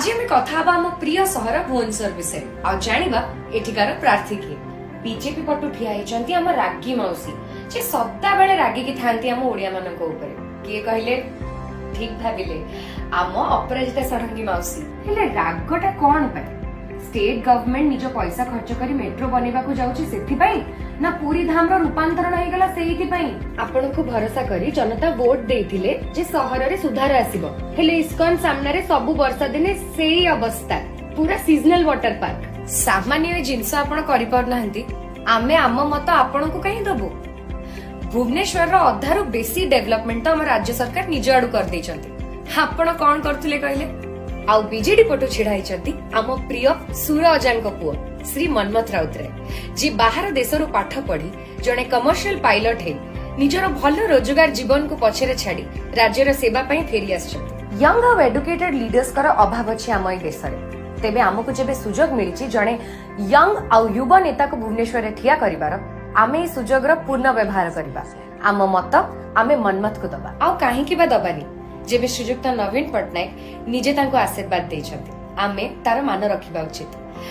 ଆଜି ଆମେ କଥା ହବା ଆମ ପ୍ରିୟ ସହର ଭୁବନେଶ୍ୱର ବିଷୟରେ ଆଉ ଜାଣିବା ଏଠିକାର ପ୍ରାର୍ଥୀ କିଏ। ବିଜେପି ପଟୁ ଠିଆ ହେଇଛନ୍ତି ଆମ ରାଗି ମାଉସୀ, ଯେ ସଦାବେଳେ ରାଗିକି ଥାନ୍ତି ଆମ ଓଡିଆ ମାନଙ୍କ ଉପରେ। କିଏ କହିଲେ? ଠିକ ଭାବିଲେ, ଆମ ଅପରାଜିତା ଷଡଙ୍ଗୀ ମାଉସୀ। ହେଲେ ରାଗଟା କଣ ପାଇଁ? ଷ୍ଟେଟ ଗଭର୍ଣମେଣ୍ଟ ନିଜ ପଇସା ଖର୍ଚ୍ଚ କରି ମେଟ୍ରୋ ବନେଇବାକୁ ଯାଉଛି ସେଥିପାଇଁ, ନା ପୁରୀ ଧାମର ରୂପାନ୍ତରଣ ହେଇଗଲା ସେଇଥିପାଇଁ? ଆପଣଙ୍କୁ ଭରସା କରି ଜନତା ଭୋଟ ଦେଇଥିଲେ ଯେ ସହରରେ ସୁଧାର ଆସିବ। ହେଲେ ଇସ୍କନ ସାମ୍ନାରେ ସବୁ ବର୍ଷା ଦିନେ ସେଇ ଅବସ୍ଥା, ପୁରା ସିଜନାଲ ୱାଟର ପାର୍କ। ସାମାନ୍ୟ ଏ ଜିନିଷ ଆପଣ କରିପାରୁନାହାନ୍ତି, ଆମେ ଆମ ମତ ଆପଣଙ୍କୁ କାହିଁ ଦବୁ? ଭୁବନେଶ୍ୱରର ଅଧାରୁ ବେଶୀ ଡେଭଲପମେଣ୍ଟ ତ ଆମ ରାଜ୍ୟ ସରକାର ନିଜ ଆଡୁ କରିଦେଇଛନ୍ତି। ଆପଣ କଣ କରୁଥିଲେ କହିଲେ? ଆଉ ବିଜେଡି ପଟୁ ଛିଡା ହେଇଛନ୍ତି ଆମ ପ୍ରିୟ ସୁର ଅଜାଙ୍କ ପୁଅ ଶ୍ରୀ ମନ୍ମଥ ରାଉତରାୟ, ଯିଏ ବାହାର ଦେଶରୁ ପାଠ ପଢି ଜଣେ କମର୍ସିଆଲ ପାଇଲଟ ହେଇ ନିଜର ଭଲ ରୋଜଗାର ଜୀବନକୁ ପଛରେ ଛାଡି ରାଜ୍ୟର ସେବା ପାଇଁ ଫେରି ଆସିଛନ୍ତି। ୟଙ୍ଗ ଆଉ ଏଡୁକେଟେଡ ଲିଡର୍ସଙ୍କର ଅଭାବ ଅଛି ଆମ ଏଇ ଦେଶରେ। ତେବେ ଆମକୁ ଯେବେ ସୁଯୋଗ ମିଳିଛି ଜଣେ ୟଙ୍ଗ ଆଉ ଯୁବ ନେତାକୁ ଭୁବନେଶ୍ୱରରେ ଠିଆ କରିବାର, ଆମେ ଏଇ ସୁଯୋଗର ପୂର୍ଣ୍ଣ ବ୍ୟବହାର କରିବା। ଆମ ମତ ଆମେ ମନ୍ମଥକୁ ଦବା। ଆଉ କାହିଁକି ବା ଦବାନି, ଯେବେ ଶ୍ରୀଯୁକ୍ତ ନବୀନ ପଟ୍ଟନାୟକ ନିଜେ ତାଙ୍କୁ ଆଶୀର୍ବାଦ ଦେଇଛନ୍ତି? ଆମେ ତାର ମାନ ରଖିବା ଉଚିତ।